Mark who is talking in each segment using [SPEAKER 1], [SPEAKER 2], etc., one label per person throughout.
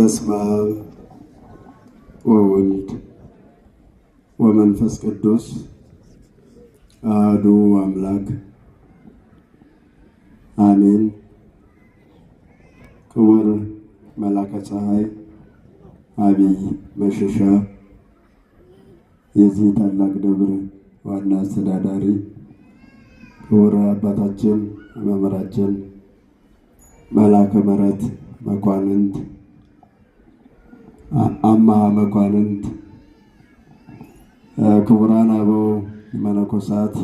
[SPEAKER 1] በስመ አብ ወወልድ ወመንፈስ ቅዱስ አሐዱ አምላክ አሜን። ክቡር መላከ ፀሐይ አብይ መሸሻ የዚህ ታላቅ ደብር ዋና አስተዳዳሪ፣ ክቡር አባታችን መምህራችን መላከ ምሕረት መኳንንት አማሃ መኳንንት፣ ክቡራን አበው መነኮሳት፣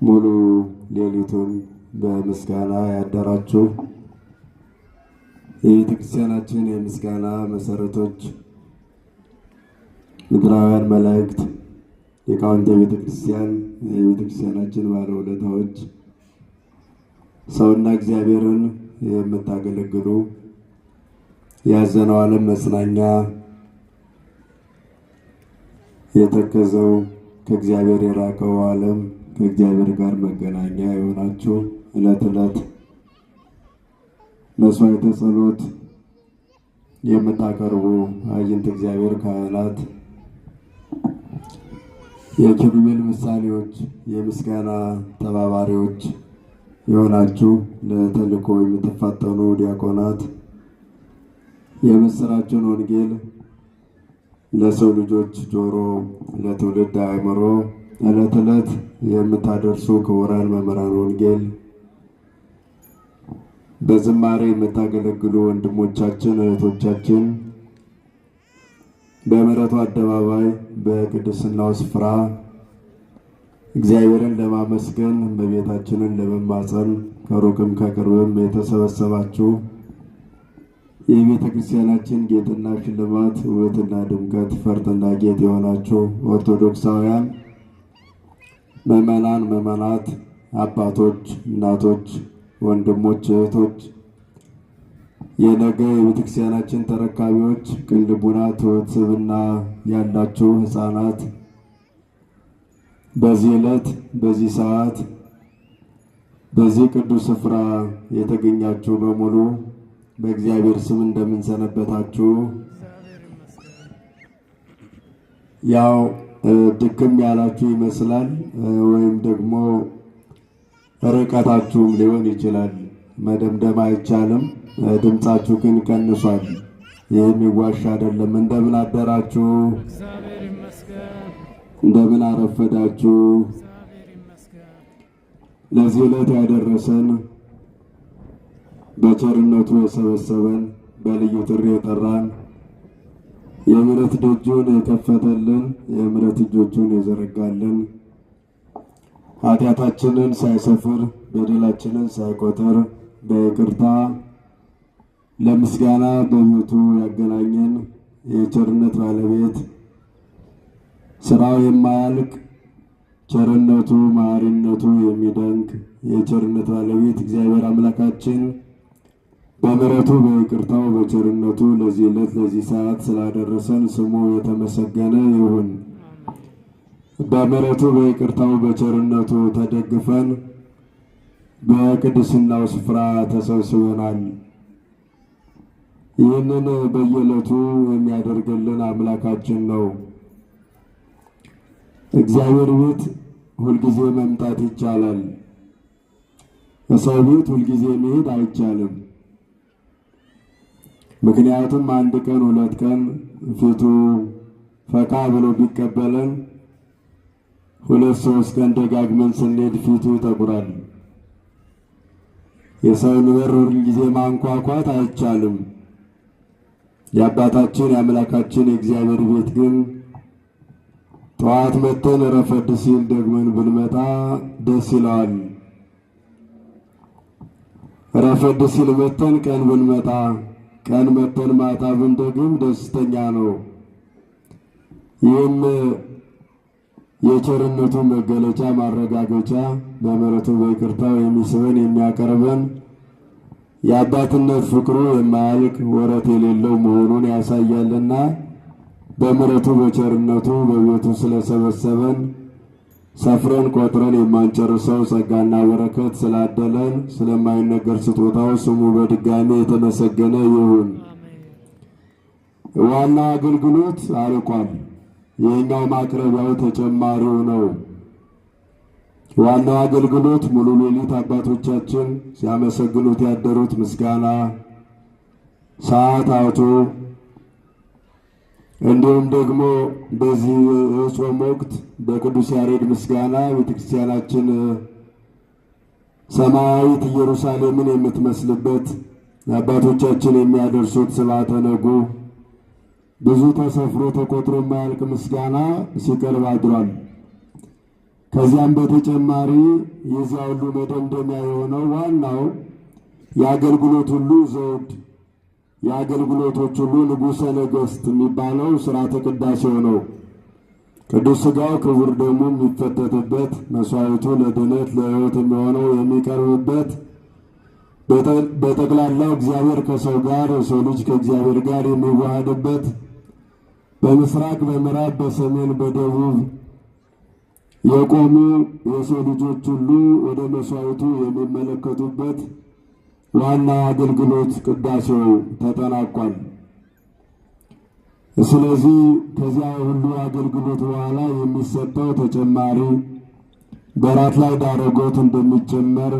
[SPEAKER 1] ሙሉ ሌሊቱን በምስጋና ያደራችሁ የቤተ ክርስቲያናችን የምስጋና መሰረቶች፣ ምድራውያን መላእክት፣ ሊቃውንተ ቤተ ክርስቲያን፣ የቤተ ክርስቲያናችን ባለውለታዎች፣ ሰውና እግዚአብሔርን የምታገለግሉ፣ ያዘነው ዓለም መጽናኛ፣ የተከዘው ከእግዚአብሔር የራቀው ዓለም ከእግዚአብሔር ጋር መገናኛ የሆናችሁ፣ ዕለት ዕለት መስዋዕተ ጸሎት የምታቀርቡ አይንተ እግዚአብሔር ካህናት፣ የኪሩቤል ምሳሌዎች፣ የምስጋና ተባባሪዎች የሆናችሁ፣ ለተልእኮ የምትፋጠኑ ዲያቆናት፣ የምስራችን ወንጌል ለሰው ልጆች ጆሮ ለትውልድ አእምሮ ዕለት ዕለት የምታደርሱ ክቡራን መምህራን ወንጌል፣ በዝማሬ የምታገለግሉ ወንድሞቻችን እህቶቻችን፣ በምሕረቱ አደባባይ በቅድስናው ስፍራ እግዚአብሔርን ለማመስገን እመቤታችንን ለመማፀን ከሩቅም ከቅርብም የተሰበሰባችሁ፣ የቤተ ክርስቲያናችን ጌጥና ሽልማት፣ ውበትና ድምቀት፣ ፈርጥና ጌጥ የሆናችሁ ኦርቶዶክሳውያን ምዕመናን፣ ምዕመናት፣ አባቶች፣ እናቶች፣ ወንድሞች፣ እህቶች፣ የነገ የቤተ ክርስቲያናችን ተረካቢዎች፣ ቅን ልቡና፣ ትሑት ስብዕና ያላችሁ ሕፃናት፣ በዚህ ዕለት፣ በዚህ ሰዓት፣ በዚህ ቅዱስ ስፍራ የተገኛችሁ በሙሉ በእግዚአብሔር ስም እንደምንሰነበታችሁ። ያው ድክም ያላችሁ ይመስላል፣ ወይም ደግሞ ርቀታችሁም ሊሆን ይችላል። መደምደም አይቻልም። ድምፃችሁ ግን ቀንሷል። ይህ የሚዋሽ አይደለም። እንደምን አደራችሁ? እንደምን አረፈዳችሁ? ለዚህ ዕለት ያደረሰን፣ በቸርነቱ የሰበሰበን፣ በልዩ ጥሪ የጠራን፣ የምሕረት ደጁን የከፈተልን፣ የምሕረት እጆቹን የዘረጋልን፣ ኃጢአታችንን ሳይሰፍር በደላችንን ሳይቆጥር በይቅርታ ለምስጋና በቤቱ ያገናኘን የቸርነት ባለቤት፣ ስራው የማያልቅ፣ ቸርነቱ መሐሪነቱ የሚደንቅ የቸርነት ባለቤት እግዚአብሔር አምላካችን በምሕረቱ በይቅርታው በቸርነቱ ለዚህ ዕለት ለዚህ ሰዓት ስላደረሰን ስሙ የተመሰገነ ይሁን። በምሕረቱ በይቅርታው በቸርነቱ ተደግፈን በቅድስናው ስፍራ ተሰብስበናል። ይህንን በየዕለቱ የሚያደርግልን አምላካችን ነው። እግዚአብሔር ቤት ሁልጊዜ መምጣት ይቻላል። ከሰው ቤት ሁልጊዜ መሄድ አይቻልም። ምክንያቱም አንድ ቀን ሁለት ቀን ፊቱ ፈካ ብሎ ቢቀበለን ሁለት ሶስት ቀን ደጋግመን ስንሄድ ፊቱ ይጠቁራል። የሰውን በር ሁልጊዜ ማንኳኳት አይቻልም። የአባታችን የአምላካችን የእግዚአብሔር ቤት ግን ጠዋት መጥተን ረፈድ ሲል ደግመን ብንመጣ ደስ ይለዋል። ረፈድ ሲል መጥተን ቀን ብንመጣ፣ ቀን መጥተን ማታ ብንደግም ደስተኛ ነው። ይህም የቸርነቱ መገለጫ ማረጋገጫ፣ በምሕረቱ በይቅርታው የሚስበን የሚያቀርበን፣ የአባትነት ፍቅሩ የማያልቅ ወረት የሌለው መሆኑን ያሳያልና በምሕረቱ በቸርነቱ በቤቱ ስለሰበሰበን፣ ሰፍረን ቆጥረን የማንጨርሰው ጸጋና በረከት ስላደለን ስለማይነገር ስጦታው ስሙ በድጋሚ የተመሰገነ ይሁን። ዋናው አገልግሎት አልቋል። ይህኛው ማቅረቢያው ተጨማሪው ነው። ዋናው አገልግሎት ሙሉ ሌሊት አባቶቻችን ሲያመሰግኑት ያደሩት ምስጋና ሰዓታቱ፣ እንዲሁም ደግሞ በዚህ የጾም ወቅት በቅዱስ ያሬድ ምስጋና ቤተክርስቲያናችን ሰማያዊት ኢየሩሳሌምን የምትመስልበት አባቶቻችን የሚያደርሱት ስብሐተ ነግሁ ብዙ ተሰፍሮ ተቆጥሮ የማያልቅ ምስጋና ሲቀርብ አድሯል። ከዚያም በተጨማሪ የዚያ ሁሉ መደምደሚያ የሆነው ዋናው የአገልግሎት ሁሉ ዘውድ፣ የአገልግሎቶች ሁሉ ንጉሠ ነገሥት የሚባለው ሥርዓተ ቅዳሴው ነው። ቅዱስ ሥጋው ክቡር ደሙ የሚፈተትበት፣ መስዋዕቱ ለድነት ለሕይወት የሚሆነው የሚቀርብበት፣ በጠቅላላው እግዚአብሔር ከሰው ጋር፣ የሰው ልጅ ከእግዚአብሔር ጋር የሚዋሃድበት፣ በምስራቅ በምዕራብ በሰሜን በደቡብ የቆሙ የሰው ልጆች ሁሉ ወደ መስዋዕቱ የሚመለከቱበት ዋናው አገልግሎት ቅዳሴው ተጠናቋል። ስለዚህ ከዚያ ሁሉ አገልግሎት በኋላ የሚሰጠው ተጨማሪ በራት ላይ ዳረጎት እንደሚጨመር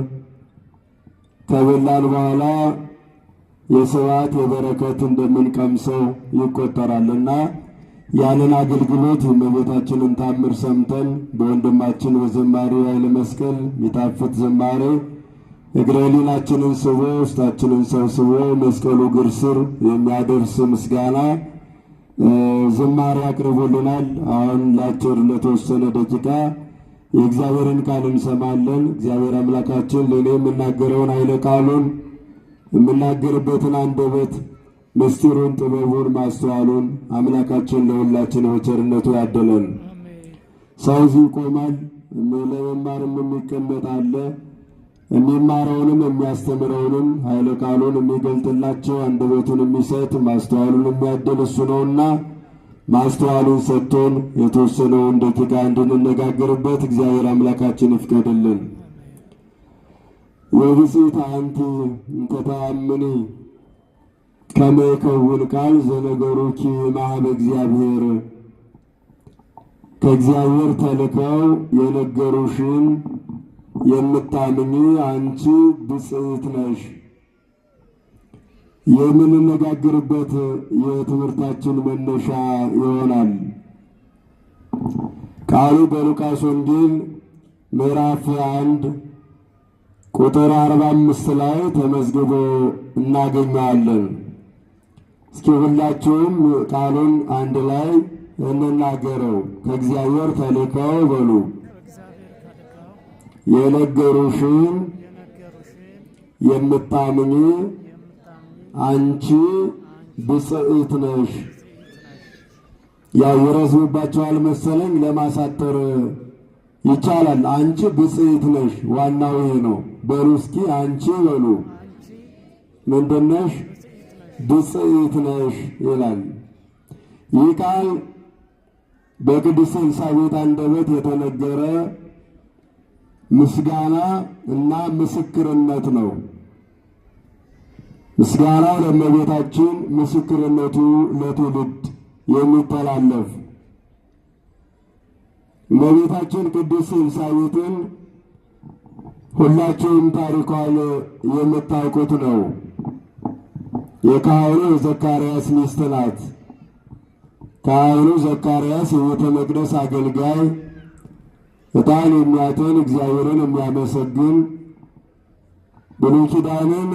[SPEAKER 1] ከበላን በኋላ የስብሐት የበረከት እንደምንቀምሰው ይቆጠራልና ያንን አገልግሎት የእመቤታችንን ታምር ሰምተን በወንድማችን በዘማሪ ኃይለ መስቀል የሚጣፍጥ ዝማሬ እግረ ሕሊናችንን ስቦ ውስጣችንን ሰብስቦ መስቀሉ እግር ስር የሚያደርስ ምስጋና ዝማሬ አቅርቦልናል። አሁን ላጭር ለተወሰነ ደቂቃ የእግዚአብሔርን ቃል እንሰማለን። እግዚአብሔር አምላካችን ለእኔ የምናገረውን ኃይለ ቃሉን፣ የምናገርበትን አንደበት፣ ምስጢሩን፣ ጥበቡን፣ ማስተዋሉን አምላካችን ለሁላችን በቸርነቱ ያደለን። ሰው እዚህ ይቆማል፣ ለመማርም የሚቀመጥ አለ። የሚማረውንም የሚያስተምረውንም ኃይለ ቃሉን የሚገልጥላቸው፣ አንደበቱን የሚሰጥ፣ ማስተዋሉን የሚያድል እሱ ነውና ማስተዋሉን ሰጥቶን የተወሰነውን ደቂቃ እንድንነጋገርበት እግዚአብሔር አምላካችን ይፍቀድልን። ወብፅዕት አንቲ እንተ ተአምኒ ከመ ይከውን ቃል ዘነገሩኪ እምኀበ እግዚአብሔር። ከእግዚአብሔር ተልከው የነገሩሽን የምታምኚ አንቺ ብፅዕት ነሽ። የምንነጋገርበት የትምህርታችን መነሻ ይሆናል። ቃሉ በሉቃስ ወንጌል ምዕራፍ 1 ቁጥር 45 ላይ ተመዝግቦ እናገኘዋለን። እስኪ ሁላችሁም ቃሉን አንድ ላይ እንናገረው። ከእግዚአብሔር ተልከው በሉ የነገሩሽን የምታምኚ አንቺ ብፅዕት ነሽ። ያው ይረዝምባቸዋል መሰለኝ፣ ለማሳጠር ይቻላል። አንቺ ብፅዕት ነሽ፣ ዋናው ይሄ ነው። በሉ እስኪ አንቺ በሉ ምንድነሽ? ብፅዕት ነሽ ይላል። ይህ ቃል በቅድስት ኤልሳቤጥ አንደበት የተነገረ ምስጋና እና ምስክርነት ነው። ምስጋናው ለእመቤታችን፣ ምስክርነቱ ለትውልድ የሚተላለፍ። እመቤታችን ቅድስት ኤልሳቤጥን ሁላችሁም ታሪኳን የምታውቁት ነው። የካህኑ የዘካርያስ ሚስት ናት። ካህኑ ዘካርያስ የቤተ መቅደስ አገልጋይ፣ ዕጣን የሚያጥን፣ እግዚአብሔርን የሚያመሰግን፣ ብሉይ ኪዳንን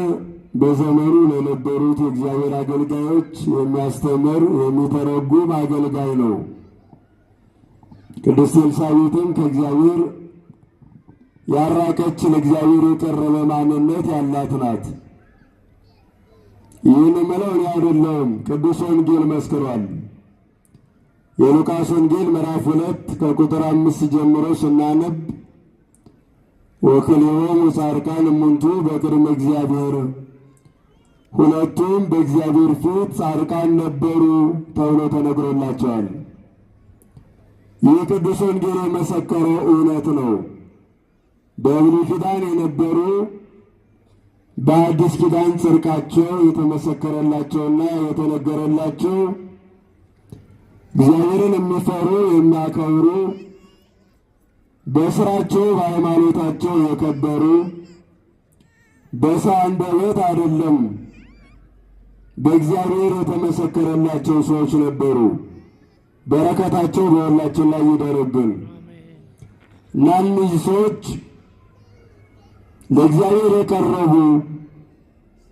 [SPEAKER 1] በዘመኑ ለነበሩት የእግዚአብሔር አገልጋዮች የሚያስተምር፣ የሚተረጉም አገልጋይ ነው። ቅድስት ኤልሳቤጥም ከእግዚአብሔር ያራቀች ለእግዚአብሔር የቀረበ ማንነት ያላት ናት። ይህን የምለው እኔ አይደለሁም፣ ቅዱስ ወንጌል መስክሯል። የሉቃስ ወንጌል ምዕራፍ 2 ከቁጥር 5 ጀምሮ ስናነብ ወክልኤሆሙ ጻድቃን እሙንቱ በቅድመ እግዚአብሔር፣ ሁለቱም በእግዚአብሔር ፊት ጻድቃን ነበሩ ተብሎ ተነግሮላቸዋል። ይህ ቅዱስ ወንጌል የመሰከረው እውነት ነው። በብሉይ ኪዳን የነበሩ በአዲስ ኪዳን ጽድቃቸው የተመሰከረላቸውና የተነገረላቸው እግዚአብሔርን የሚፈሩ የሚያከብሩ፣ በስራቸው በሃይማኖታቸው የከበሩ፣ በሰው አንደበት አይደለም በእግዚአብሔር የተመሰከረላቸው ሰዎች ነበሩ። በረከታቸው በሁላችን ላይ ይደርብን እና እነዚህ ሰዎች ለእግዚአብሔር የቀረቡ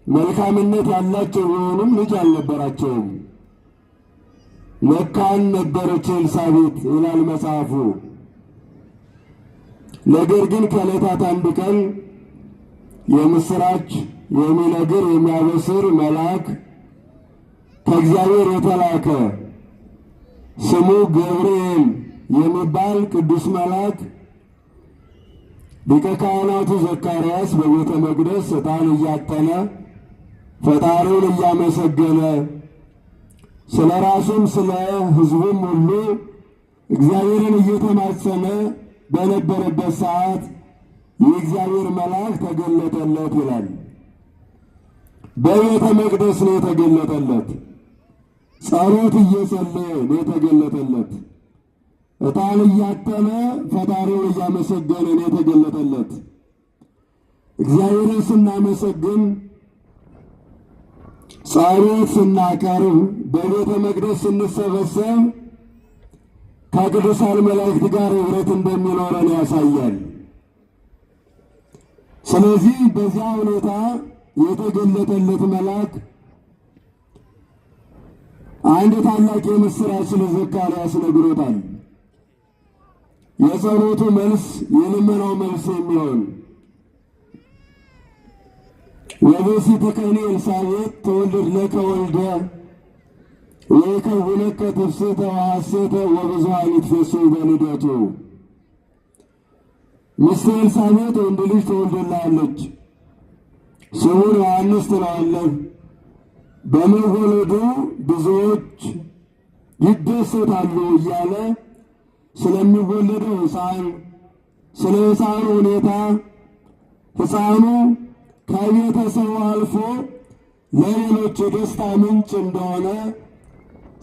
[SPEAKER 1] መልካምነት ያላቸው ቢሆኑም ልጅ አልነበራቸውም። መካን ነበረች ኤልሳቤጥ ይላል መጽሐፉ። ነገር ግን ከዕለታት አንድ ቀን የምስራች የሚነግር የሚያበስር መልአክ ከእግዚአብሔር የተላከ ስሙ ገብርኤል የሚባል ቅዱስ መልአክ ሊቀ ካህናቱ ዘካርያስ በቤተ መቅደስ ዕጣን እያጠነ ፈጣሪውን እያመሰገነ ስለ ራሱም ስለ ሕዝቡም ሁሉ እግዚአብሔርን እየተማጸነ በነበረበት ሰዓት የእግዚአብሔር መልአክ ተገለጠለት ይላል። በቤተ መቅደስ ነው የተገለጠለት። ጸሎት እየጸለየ ነው የተገለጠለት። ዕጣን እያጠነ ፈጣሪውን እያመሰገነ ነው የተገለጠለት። እግዚአብሔርን ስናመሰግን፣ ጸሎት ስናቀርብ፣ በቤተ መቅደስ ስንሰበሰብ ከቅዱሳን መላእክት ጋር ኅብረት እንደሚኖረን ያሳያል። ስለዚህ በዚያ ሁኔታ የተገለጠለት መልአክ አንድ ታላቅ የምስራች ለዘካርያስ ነግሮታል። የጸሎቱ መልስ የልመናው መልስ የሚሆን ወብእሲትከኒ ኤልሳቤጥ ትወልድ ለከ ወልደ ወይከውነከ ትፍስሕተ ወሐሴተ ወብዙኃን ይትፌሥሑ በልደቱ። ሚስት ኤልሳቤጥ ወንድ ልጅ ትወልድልሃለች፣ ስሙን ዮሐንስ ትለዋለህ። በመወለዱ ብዙዎች ይደሰታሉ እያለ ስለሚወለደው ሕፃን፣ ስለ ሕፃኑ ሁኔታ፣ ሕፃኑ ከቤተሰቡ አልፎ ለሌሎች የደስታ ምንጭ እንደሆነ፣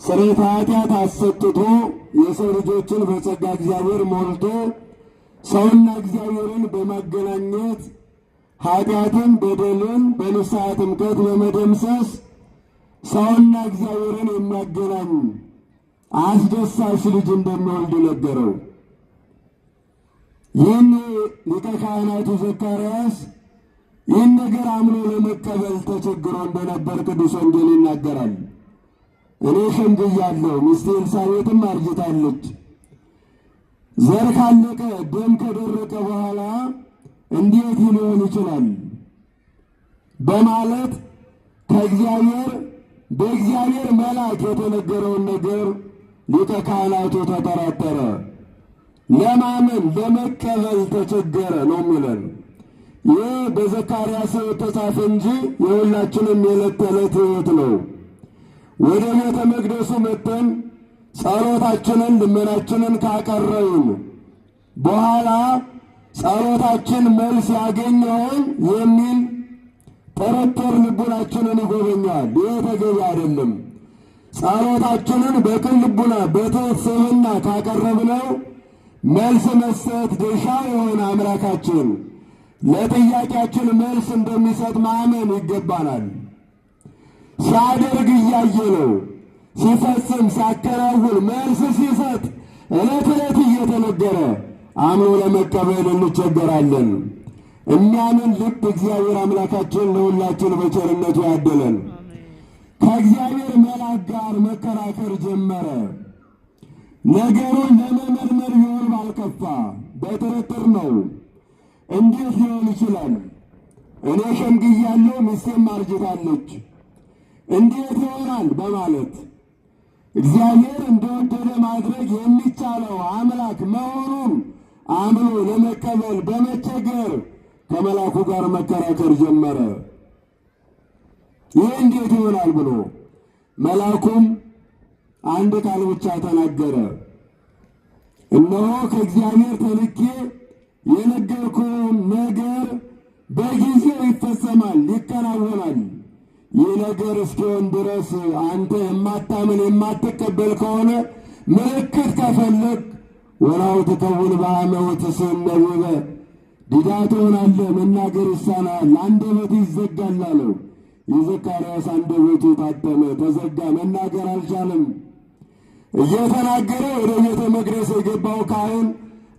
[SPEAKER 1] ስርየተ ኃጢአት አሰጥቶ የሰው ልጆችን በጸጋ እግዚአብሔር ሞልቶ ሰውና እግዚአብሔርን በማገናኘት ኃጢአትን በደልን በንስሐ ጥምቀት በመደምሰስ ሰውና እግዚአብሔርን የሚያገናኝ አስደሳች ልጅ እንደሚወልድ ነገረው። ይህን ሊቀ ካህናቱ ዘካርያስ ይህን ነገር አምኖ ለመቀበል ተቸግሮ እንደነበር ቅዱስ ወንጌል ይናገራል። እኔ ሸምግያለሁ፣ ሚስቴ ኤልሳቤጥም አርጅታለች። ዘር ካለቀ ደም ከደረቀ በኋላ እንዴት ሊሆን ይችላል? በማለት ከእግዚአብሔር በእግዚአብሔር መልአክ የተነገረውን ነገር ሊቀ ካህናቱ ተጠራጠረ። ለማመን ለመቀበል ተቸገረ ነው የሚለን። ይህ በዘካርያስ ሕይወት ተጻፈ እንጂ የሁላችንም የዕለት ተዕለት ሕይወት ነው። ወደ ቤተ መቅደሱ መጥተን ጸሎታችንን ልመናችንን ካቀረብን በኋላ ጸሎታችን መልስ ያገኘውን የሚል ጥርጥር ልቡናችንን ይጎበኛል። ይህ ተገቢ አይደለም። ጸሎታችንን በቅን ልቡና በትሑት ስብዕና ካቀረብነው መልስ መስጠት ድርሻ የሆነ አምላካችን ለጥያቄያችን መልስ እንደሚሰጥ ማመን ይገባናል። ሲያደርግ እያየ ነው፣ ሲፈጽም፣ ሲያከናውን፣ መልስ ሲሰጥ ዕለት ዕለት እየተነገረ አምኖ ለመቀበል እንቸገራለን። እሚያምን ልብ እግዚአብሔር አምላካችን ለሁላችን በቸርነቱ ያደለን። ከእግዚአብሔር መልአክ ጋር መከራከር ጀመረ። ነገሩን ለመመርመር ቢሆን ባልከፋ፣ በጥርጥር ነው። እንዴት ሊሆን ይችላል? እኔ ሸምግያለሁ፣ ሚስቴም አርጅታለች፣ እንዴት ይሆናል? በማለት እግዚአብሔር እንደወደደ ማድረግ የሚቻለው አምላክ መሆኑን አምኖ ለመቀበል በመቸገር ከመልአኩ ጋር መከራከር ጀመረ። ይህ እንዴት ይሆናል ብሎ መልአኩም አንድ ቃል ብቻ ተናገረ። እነሆ ከእግዚአብሔር ተልኬ የነገርኩህን ነገር በጊዜው ይፈጸማል፣ ይከናወናል። ይህ ነገር እስኪሆን ድረስ አንተ የማታምን የማትቀበል ከሆነ ምልክት ከፈለግ ወናሁ ትከውን በአመ ወትስዕል ነቢበ፣ ዲዳ ትሆናለህ፣ መናገር ይሳናል፣ አንደበት ይዘጋል አለው። የዘካርያስ አንደበቱ ታተመ፣ ተዘጋ፣ መናገር አልቻለም። እየተናገረ ወደ ቤተ መቅደስ የገባው ካህን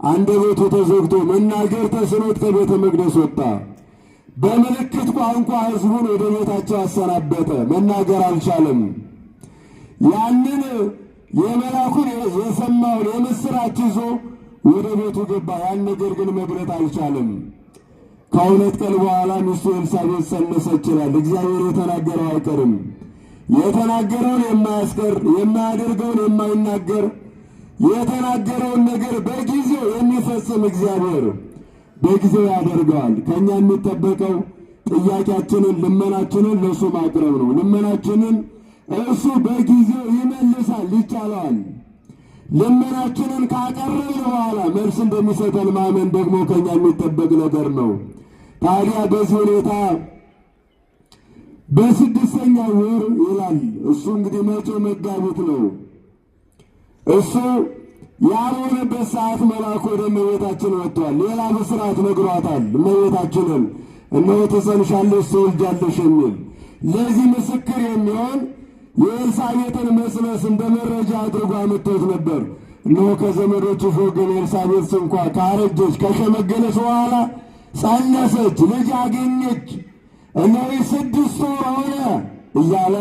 [SPEAKER 1] አንደበቱ ተዘግቶ መናገር ተስኖት ከቤተ መቅደስ ወጣ። በምልክት ቋንቋ ሕዝቡን ወደ ቤታቸው አሰናበተ። መናገር አልቻለም። ያንን የመላኩን የሰማውን የምስራች ይዞ ወደ ቤቱ ገባ። ያን ነገር ግን መግለጥ አልቻለም። ከ2 ቀን በኋላ ሚስቱ ኤልሳቤጥ ጸነሰች ይላል። እግዚአብሔር የተናገረው አይቀርም። የተናገረውን የማያስቀር፣ የማያደርገውን የማይናገር፣ የተናገረውን ነገር በጊዜው የሚፈጽም እግዚአብሔር በጊዜው ያደርገዋል። ከእኛ የሚጠበቀው ጥያቄያችንን፣ ልመናችንን ለእሱ ማቅረብ ነው። ልመናችንን እርሱ በጊዜው ይመልሳል፣ ይቻለዋል። ልመናችንን ካቀረብን በኋላ መልስ እንደሚሰጠን ማመን ደግሞ ከኛ የሚጠበቅ ነገር ነው። ታዲያ በዚህ ሁኔታ በስድስተኛው ወር ይላል እሱ እንግዲህ መጪው መጋቢት ነው። እሱ ያልሆነበት ሰዓት መልአኩ ወደ እመቤታችን ወጥቷል። ሌላ ብስራት ነግሯታል። እመቤታችንን እነሆ ትጸንሻለሽ ትወልጃለሽ የሚል ለዚህ ምስክር የሚሆን የኤልሳቤጥን መጽነስ እንደ መረጃ አድርጎ አምጥቶት ነበር። እነሆ ከዘመዶችሽ ወገን ኤልሳቤጥ እንኳ ካረጀች ከሸመገለች በኋላ ጸነሰች፣ ልጅ አገኘች፣ እነሆ 6 ወር ሆነ እያለ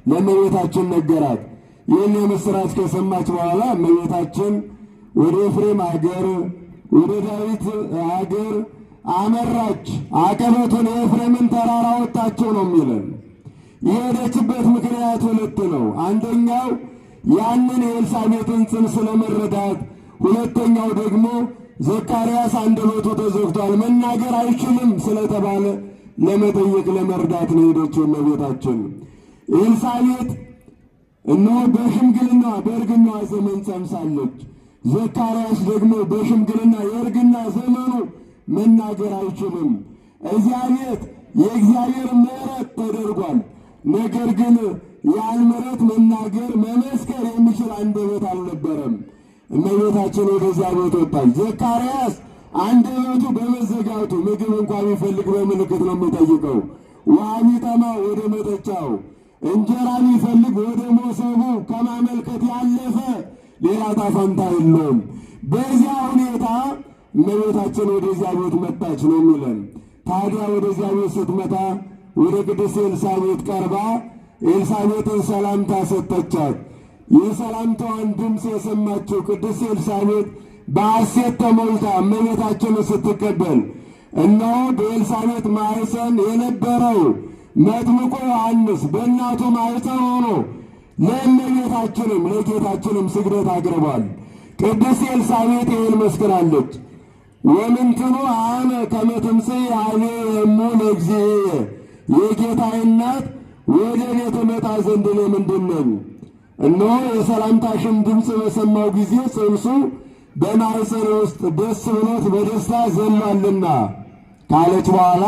[SPEAKER 1] ለእመቤታችን ነገራት። ይህን የምሥራች ከሰማች በኋላ እመቤታችን ወደ ኤፍሬም አገር ወደ ዳዊት አገር አመራች። አቀበቱን የኤፍሬምን ተራራ ወጣቸው ነው የሚለን። የሄደችበት ምክንያት ሁለት ነው። አንደኛው ያንን የኤልሳቤጥን ጽንስ ለመረዳት፣ ሁለተኛው ደግሞ ዘካርያስ አንደበቱ ተዘግቷል መናገር አይችልም ስለተባለ ለመጠየቅ ለመርዳት ነው የሄደችው እመቤታችን። ኤልሳቤጥ እነሆ በሽምግልና በእርግና ዘመን ጸንሳለች። ዘካርያስ ደግሞ በሽምግልና የእርግና ዘመኑ መናገር አይችልም። እዚያ ቤት የእግዚአብሔር ምሕረት ተደርጓል። ነገር ግን ያን ምሕረት መናገር መመስከር የሚችል አንደበት አልነበረም። እመቤታችን ወደዚያ ቤት ወጣች። ዘካርያስ አንደበቱ በመዘጋቱ ምግብ እንኳ ቢፈልግ በምልክት ነው የሚጠይቀው። ውሃ ቢጠማ ወደ መጠጫው፣ እንጀራ ቢፈልግ ወደ መሶቡ ከማመልከት ያለፈ ሌላ ጣፈንታ የለውም። በዚያ ሁኔታ እመቤታችን ወደዚያ ቤት መጣች ነው የሚለን። ታዲያ ወደዚያ ቤት ስትመጣ ወደ ቅድስት ኤልሳቤጥ ቀርባ ኤልሳቤጥን ሰላምታ ሰጠቻት። የሰላምታዋን ድምፅ የሰማችው ቅድስት ኤልሳቤጥ በሐሴት ተሞልታ እመቤታችንን ስትቀበል እነሆ በኤልሳቤጥ ማኅፀን የነበረው መጥምቁ ዮሐንስ በእናቱ ማኅፀን ሆኖ ለእመቤታችንም ለጌታችንም ስግደት አቅርቧል። ቅድስት ኤልሳቤጥ ይህን መስክራለች። ወምንትኑ አነ ከመ ትምጽኢ ኀቤየ እሙ ለእግዚእየ፣ የጌታዬ እናት ወደ እኔ ትመጣ ዘንድ እኔ ምንድን ነኝ? እነሆ የሰላምታሽን ድምፅ በሰማው ጊዜ ጽንሱ በማኅፀኔ ውስጥ ደስ ብሎት በደስታ ዘሏልና ካለች በኋላ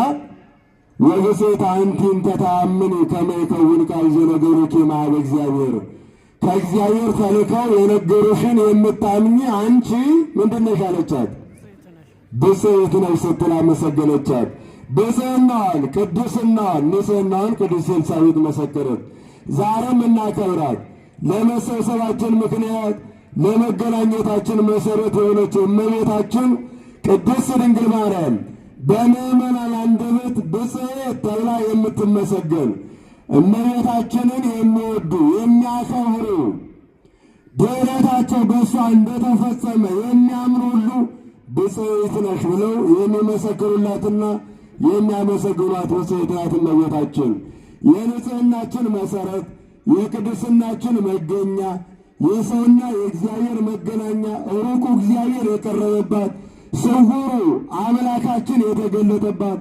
[SPEAKER 1] ወብፅዕት አንቲ እንተ ተአምኒ ከመ ይከውን ቃል ዘነገሩኪ እምኀበ እግዚአብሔር፣ ከእግዚአብሔር ተልከው የነገሩሽን የምታምኚ አንቺ ምንድን ነሽ አለቻት። ብፅዕት ነሽ ስትል አመሰገነቻት። ብፅዕናዋን፣ ቅድስናዋን፣ ንጽሕናዋን ቅድስት ኤልሳቤጥ መሰከረች። ዛሬም እናከብራት። ለመሰብሰባችን ምክንያት ለመገናኘታችን መሰረት የሆነችው እመቤታችን ቅድስት ድንግል ማርያም በምዕመናን አንደበት ብፅዕት ተብላ የምትመሰገን እመቤታችንን የሚወዱ የሚያከብሩ ድኅነታቸው በእሷ እንደተፈጸመ የሚያምኑ ሁሉ ብፅዕት ነሽ ብለው የሚመሰክሩላትና የሚያመሰግኗት ብፅዕት ናት እመቤታችን። የንጽሕናችን መሰረት፣ የቅድስናችን መገኛ፣ የሰውና የእግዚአብሔር መገናኛ፣ ሩቁ እግዚአብሔር የቀረበባት፣ ስውሩ አምላካችን የተገለጠባት፣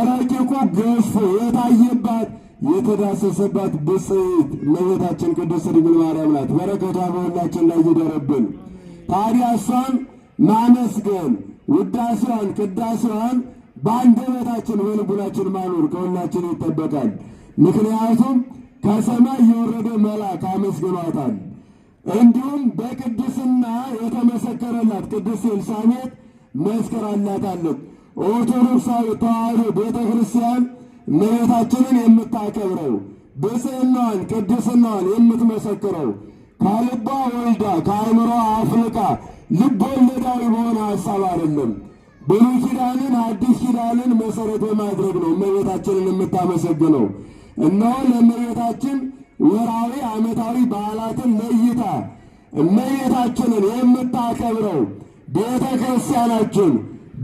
[SPEAKER 1] ረቂቁ ገዝፎ የታየባት፣ የተዳሰሰባት ብፅዕት እመቤታችን ቅድስት ድንግል ማርያም ናት። በረከቷ በሁላችን ላይ ይደረብን። ታዲያ እሷን ማመስገን ውዳሴዋን፣ ቅዳሴዋን በአንደበታችን በልቡናችን ማኖር ከሁላችን ይጠበቃል። ምክንያቱም ከሰማይ የወረደ መልአክ አመስግኗታል። እንዲሁም በቅድስና የተመሰከረላት ቅድስት ኤልሳቤጥ መስክራላታለች። ኦርቶዶክሳዊ ተዋሕዶ ቤተ ክርስቲያን እመቤታችንን የምታከብረው፣ ብፅዕናዋን ቅድስናዋን የምትመሰክረው ከልቧ ወልዳ ከአእምሮ አፍልቃ ልብ ወለዳዊ በሆነ ሀሳብ አይደለም። ብሉይ ኪዳንን አዲስ ኪዳንን መሰረት በማድረግ ነው እመቤታችንን የምታመሰግነው። እነሆ ለእመቤታችን ወርሃዊ ዓመታዊ በዓላትን ለይታ እመቤታችንን የምታከብረው ቤተ ክርስቲያናችን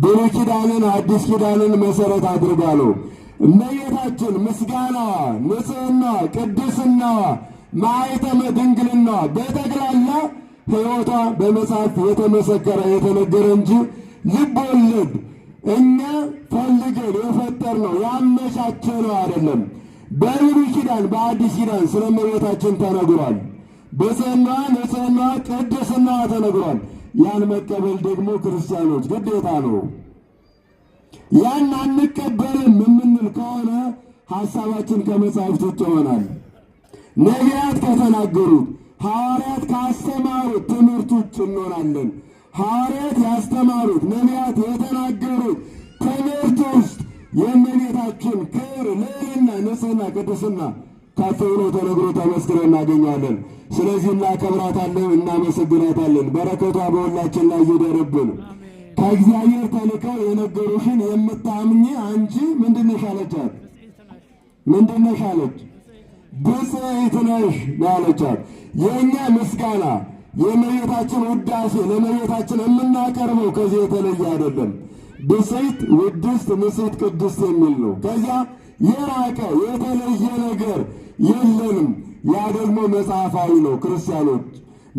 [SPEAKER 1] ብሉይ ኪዳንን አዲስ ኪዳንን መሰረት አድርጋ ነው። እመቤታችን ምስጋናዋ፣ ንጽሕናዋ፣ ቅድስናዋ፣ ማኅተመ ድንግልናዋ በጠቅላላ ሕይወቷ በመጽሐፍ የተመሰከረ የተነገረ እንጂ ልብ ወለድ እኛ ፈልገን የፈጠርነው ያመቻቸነው አይደለም። በብሉይ ኪዳን በአዲስ ኪዳን ስለ እመቤታችን ተነግሯል። ብፅዕናዋ፣ ንጽሕናዋ፣ ቅድስናዋ ተነግሯል። ያን መቀበል ደግሞ ክርስቲያኖች ግዴታ ነው። ያን አንቀበልም የምንል ከሆነ ሐሳባችን ከመጽሐፍት ውጭ ይሆናል። ነቢያት ከተናገሩት፣ ሐዋርያት ካስተማሩት ትምህርት ውጭ እንሆናለን። ሐዋርያት ያስተማሩት፣ ነቢያት የተናገሩት ትምህርት ውስጥ የእመቤታችን ክብር፣ ልዕልና፣ ንጽሕና፣ ቅድስና ከፍ ብሎ ተነግሮ ተመስክሮ እናገኘዋለን። ስለዚህ እናከብራታለን፣ እናመሰግናታለን። በረከቷ በሁላችን ላይ ይደርብን። ከእግዚአብሔር ተልከው የነገሩሽን የምታምኚ አንቺ ምንድነሽ አለቻት። ምንድነሽ አለች? ብፅዕት ነሽ ነው ያለቻት። የእኛ ምስጋና፣ የእመቤታችን ውዳሴ ለእመቤታችን የምናቀርበው ከዚህ የተለየ አይደለም። ብፅዕት፣ ውድስት፣ ንጽሕት፣ ቅድስት የሚል ነው። ከዚያ የራቀ የተለየ ነገር የለንም። ያ ደግሞ መጽሐፋዊ ነው። ክርስቲያኖች፣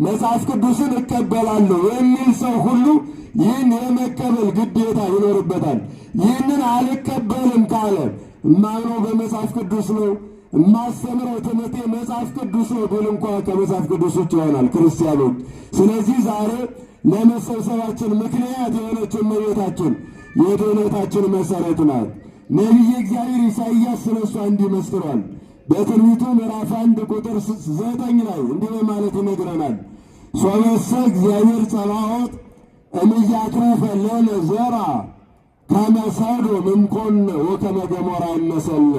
[SPEAKER 1] መጽሐፍ ቅዱስን እቀበላለሁ የሚል ሰው ሁሉ ይህን የመቀበል ግዴታ ይኖርበታል። ይህንን አልቀበልም ካለ፣ እማምነው በመጽሐፍ ቅዱስ ነው፣ የማስተምረው ትምህርቴ መጽሐፍ ቅዱስ ነው ቢል እንኳ ከመጽሐፍ ቅዱስ ውጭ ይሆናል ክርስቲያኖች። ስለዚህ ዛሬ ለመሰብሰባችን ምክንያት የሆነችው እመቤታችን የድኅነታችን መሰረት ናት። ነቢየ እግዚአብሔር ኢሳይያስ ስለ እሷ እንዲህ መስክሯል። በትንቢቱ ምዕራፍ 1 ቁጥር 9 ላይ እንዲህ በማለት ይነግረናል። ሶበሰ እግዚአብሔር ጸባዖት እምያትረፈ ለነ ዘራ ከመ ሰዶም እምኮነ ወከመ ገሞራ እመሰልነ።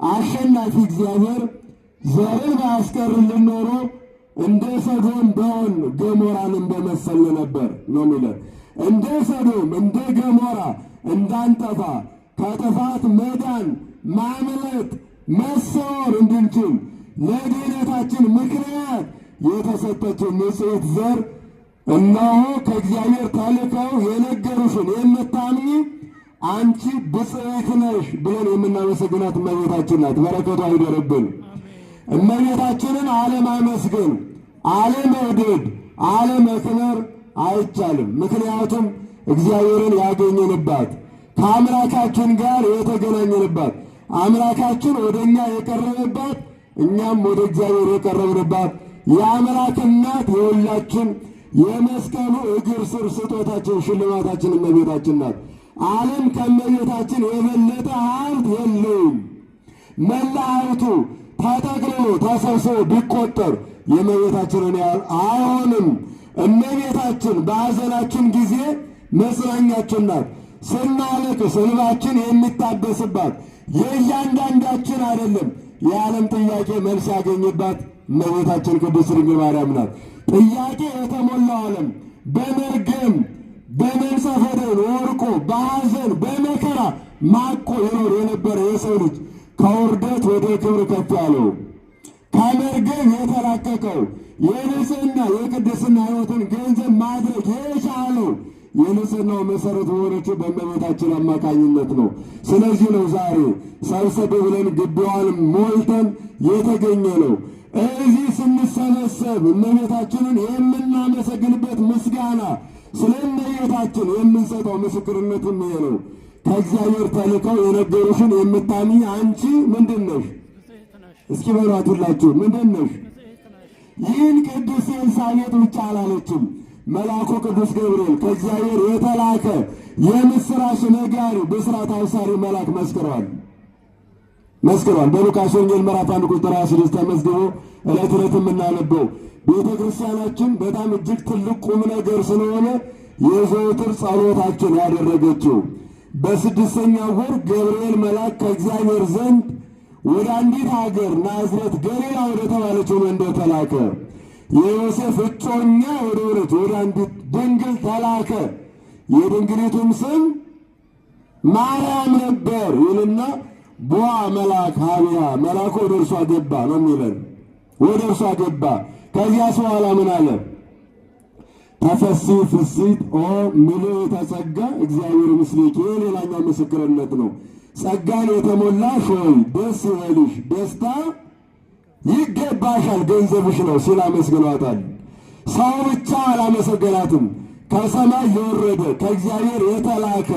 [SPEAKER 1] አሸናፊ እግዚአብሔር ዘርን ባያስቀርልን ኖሮ እንደ ሰዶም በሆን ገሞራንም በመሰልን ነበር ነው የሚለን። እንደ ሰዶም እንደ ገሞራ እንዳንጠፋ፣ ከጥፋት መዳን፣ ማምለጥ፣ መሰወር እንድንችል ለድኅነታችን ምክንያት የተሰጠችው ንጽሕት ዘር፣ እነሆ ከእግዚአብሔር ተልከው የነገሩሽን የምታምኚ አንቺ ብፅዕት ነሽ ብለን የምናመሰግናት እመቤታችን ናት። በረከቷ ይደርብን። እመቤታችንን አለማመስገን፣ አለመውደድ፣ አለመክበር አይቻልም። ምክንያቱም እግዚአብሔርን ያገኘንባት፣ ከአምላካችን ጋር የተገናኘንባት፣ አምላካችን ወደ እኛ የቀረበባት፣ እኛም ወደ እግዚአብሔር የቀረብንባት፣ የአምላክ እናት፣ የሁላችን የመስቀሉ እግር ስር ስጦታችን፣ ሽልማታችን እመቤታችን ናት። ዓለም ከእመቤታችን የበለጠ ሀብት የለውም። መላ ሀብቱ ተጠቅልሎ ተሰብስቦ ቢቆጠር የእመቤታችንን ያህል አይሆንም። እመቤታችን በሐዘናችን ጊዜ መጽናኛችን ናት። ስናለቅስ እንባችን የሚታበስባት፣ የእያንዳንዳችን አይደለም የዓለም ጥያቄ መልስ ያገኝባት እመቤታችን ቅድስት ድንግል ማርያም ናት። ጥያቄ የተሞላው ዓለም በመርገም በመንጸፈ ደን ወርቆ በሐዘን በመከራ ማቆ ይኖር የነበረ የሰው ልጅ ከውርደት ወደ ክብር ከፍ ያለው፣ ከመርገም የተላቀቀው፣ የንጽህና የቅድስና ሕይወትን ገንዘብ ማድረግ የቻለው የንጽህናው መሰረት በሆነችው በእመቤታችን አማካኝነት ነው። ስለዚህ ነው ዛሬ ሰብሰብ ብለን ግቢዋን ሞልተን የተገኘ ነው። እዚህ ስንሰበሰብ እመቤታችንን የምናመሰግንበት ምስጋና፣ ስለ እመቤታችን የምንሰጠው ምስክርነትም ይሄ ነው። ከእግዚአብሔር ተልከው የነገሩሽን የምታምኚ አንቺ ምንድን ነሽ? እስኪ በሏት ሁላችሁ፣ ምንድን ነሽ? ይህን ቅድስት ኤልሳቤጥ ብቻ አላለችም። መልአኩ ቅዱስ ገብርኤል፣ ከእግዚአብሔር የተላከ የምስራች ነጋሪ፣ ብስራት አብሳሪ መልአክ መስክረዋል። መስክሯል። በሉቃስ ወንጌል ምዕራፍ 1 ቁጥር 26 ተመዝግቦ ዕለት ዕለት የምናነበው ቤተ ክርስቲያናችን በጣም እጅግ ትልቅ ቁም ነገር ስለሆነ የዘወትር ጸሎታችን ያደረገችው በስድስተኛው ወር ገብርኤል መልአክ ከእግዚአብሔር ዘንድ ወደ አንዲት ሀገር ናዝሬት ገሊላ ወደ ተባለችው መንደር ተላከ። የዮሴፍ እጮኛ ወደ ሆነች ወደ አንዲት ድንግል ተላከ። የድንግሊቱም ስም ማርያም ነበር ይልና ቦአ መልአክ ኀቤሃ፣ መልአኩ ወደ እርሷ ገባ ነው የሚለን። ወደ እርሷ ገባ። ከዚያስ በኋላ ምን አለ? ተፈሥሒ ፍሥሕት ኦ ምልዕተ ጸጋ እግዚአብሔር ምስሌኪ። ይህ ሌላኛው ምስክርነት ነው። ጸጋን የተሞላሽ ሆይ ደስ ይበልሽ፣ ደስታ ይገባሻል፣ ገንዘብሽ ነው ሲል አመስግኗታል። ሰው ብቻ አላመሰገናትም። ከሰማይ የወረደ ከእግዚአብሔር የተላከ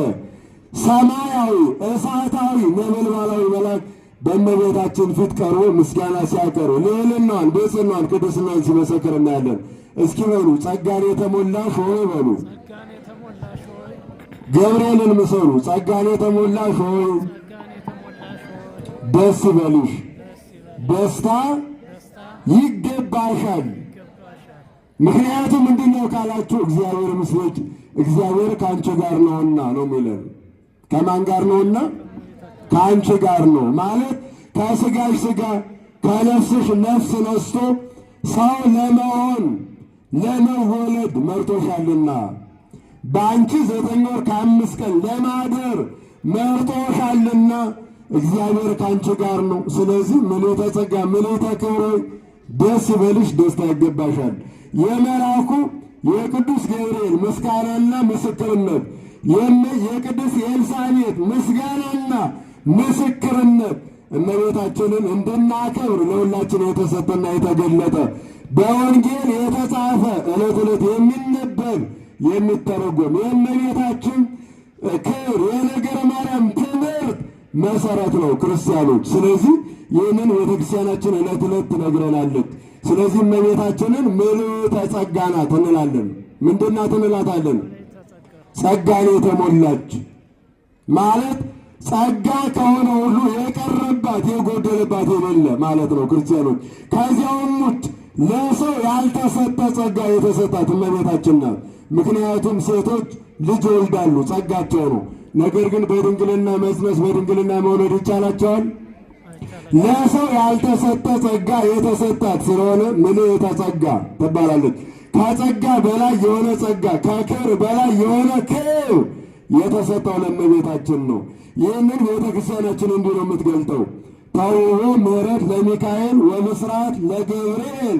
[SPEAKER 1] ሰማያዊ እሳታዊ ነበልባላዊ መልአክ በእመቤታችን ፊት ቀርቦ ምስጋና ሲያቀርብ ልዕልናዋን፣ ብፅዕናዋን፣ ቅድስናዋን ሲመሰክር እናያለን። እስኪ በሉ ጸጋን የተሞላሽ ሆይ በሉ። ገብርኤልን ምሰሉ። ጸጋን የተሞላሽ ሆይ ደስ ይበልሽ፣ ደስታ ይገባሻል። ምክንያቱም ምንድን ነው ካላችሁ እግዚአብሔር ምስሌኪ፣ እግዚአብሔር ከአንቺ ጋር ነውና ነው የሚለን። ከማን ጋር ነውና? ከአንቺ ጋር ነው ማለት ከስጋሽ ስጋ ከነፍስሽ ነፍስ ነስቶ ሰው ለመሆን ለመወለድ መርጦሻልና በአንቺ 9 ወር ከ5 ቀን ለማደር መርጦሻልና እግዚአብሔር ከአንቺ ጋር ነው። ስለዚህ ምልዕተ ጸጋ ምልዕተ ክብር ደስ ይበልሽ፣ ደስታ ይገባሻል። የመልአኩ የቅዱስ ገብርኤል ምስጋናና ምስክርነት፣ የቅዱስ ኤልሳቤጥ ምስጋናና ምስክርነት እመቤታችንን እንድናከብር ለሁላችን የተሰጠና የተገለጠ በወንጌል የተጻፈ ዕለት ዕለት የሚነበብ የሚተረጎም የእመቤታችን ክብር የነገረ ማርያም ትምህርት መሰረት ነው ክርስቲያኖች። ስለዚህ ይህንን ቤተክርስቲያናችን ዕለት ዕለት ትነግረናለች። ስለዚህ እመቤታችንን ምልዕተ ጸጋ ናት እንላለን። ምንድን ናት እንላታለን? ጸጋን የተሞላች ማለት ጸጋ ከሆነ ሁሉ የቀረባት የጎደለባት የሌለ ማለት ነው ክርስቲያኖች። ከዚያውም ውጭ ለሰው ያልተሰጠ ጸጋ የተሰጣት እመቤታችን ናት። ምክንያቱም ሴቶች ልጅ ይወልዳሉ፣ ጸጋቸው ነው። ነገር ግን በድንግልና መጽነስ በድንግልና መውለድ ይቻላቸዋል? ለሰው ያልተሰጠ ጸጋ የተሰጣት ስለሆነ ምልዕተ ጸጋ ትባላለች። ከጸጋ በላይ የሆነ ጸጋ፣ ከክብር በላይ የሆነ ክብር የተሰጠው ለእመቤታችን ነው። ይህንን ቤተክርስቲያናችን እንዲህ ነው የምትገልጠው። ተውቦ ምሕረት ለሚካኤል ወብስራት ለገብርኤል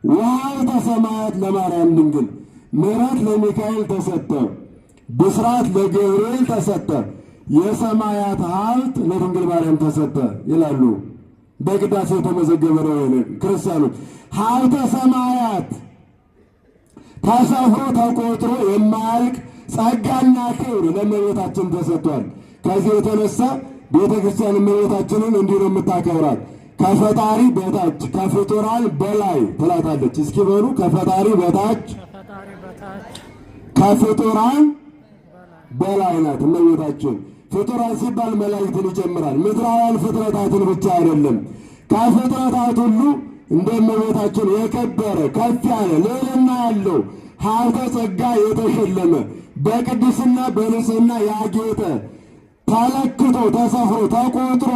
[SPEAKER 1] ወሀብተ ሰማያት ለማርያም ድንግል። ምሕረት ለሚካኤል ተሰጠ፣ ብስራት ለገብርኤል ተሰጠ፣ የሰማያት ሀብት ለድንግል ማርያም ተሰጠ ይላሉ። በቅዳሴ የተመዘገበ ነው። ክርስቲያኖች ሀብተ ሰማያት ተሰፍሮ ተቆጥሮ የማያልቅ ጸጋና ክብር ለእመቤታችን ተሰጥቷል። ከዚህ የተነሳ ቤተ ክርስቲያን እመቤታችንን እንዲህ ነው የምታከብራት። ከፈጣሪ በታች ከፍጡራን በላይ ትላታለች። እስኪ በሉ ከፈጣሪ በታች ከፍጡራን በላይ ናት እመቤታችን። ፍጡራን ሲባል መላእክትን ይጨምራል። ምድራውያን ፍጥረታትን ብቻ አይደለም። ከፍጥረታት ሁሉ እንደ እመቤታችን የከበረ ከፍ ያለ ልዕልና ያለው ሀብተ ጸጋ የተሸለመ በቅድስና በንጽሕና ያጌጠ ተለክቶ ተሰፍሮ ተቆጥሮ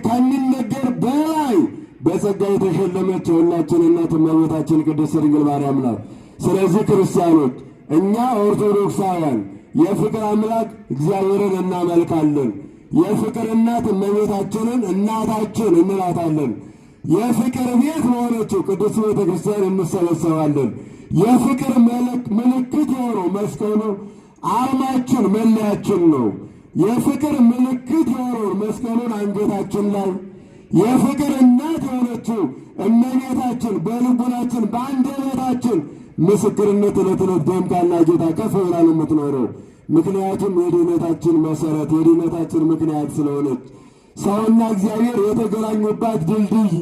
[SPEAKER 1] ከሚነገር በላይ በጸጋ የተሸለመች የሁላችን እናት እመቤታችን ቅድስት ድንግል ማርያም ናት። ስለዚህ ክርስቲያኖች እኛ ኦርቶዶክሳውያን የፍቅር አምላክ እግዚአብሔርን እናመልካለን። የፍቅር እናት እመቤታችንን እናታችን እንላታለን። የፍቅር ቤት በሆነችው ቅድስት ቤተ ክርስቲያን እንሰበሰባለን። የፍቅር ምልክት የሆነው መስቀሉ አርማችን መለያችን ነው። የፍቅር ምልክት የሆነውን መስቀሉን አንገታችን ላይ የፍቅር እናት የሆነችው እመቤታችን በልቡናችን በአንደበታችን ምስክርነት ዕለት ዕለት ደምቃና ጌታ ከፍ ብላ ነው የምትኖረው። ምክንያቱም የድኅነታችን መሰረት የድኅነታችን ምክንያት ስለሆነች ሰውና እግዚአብሔር የተገናኙባት ድልድይ፣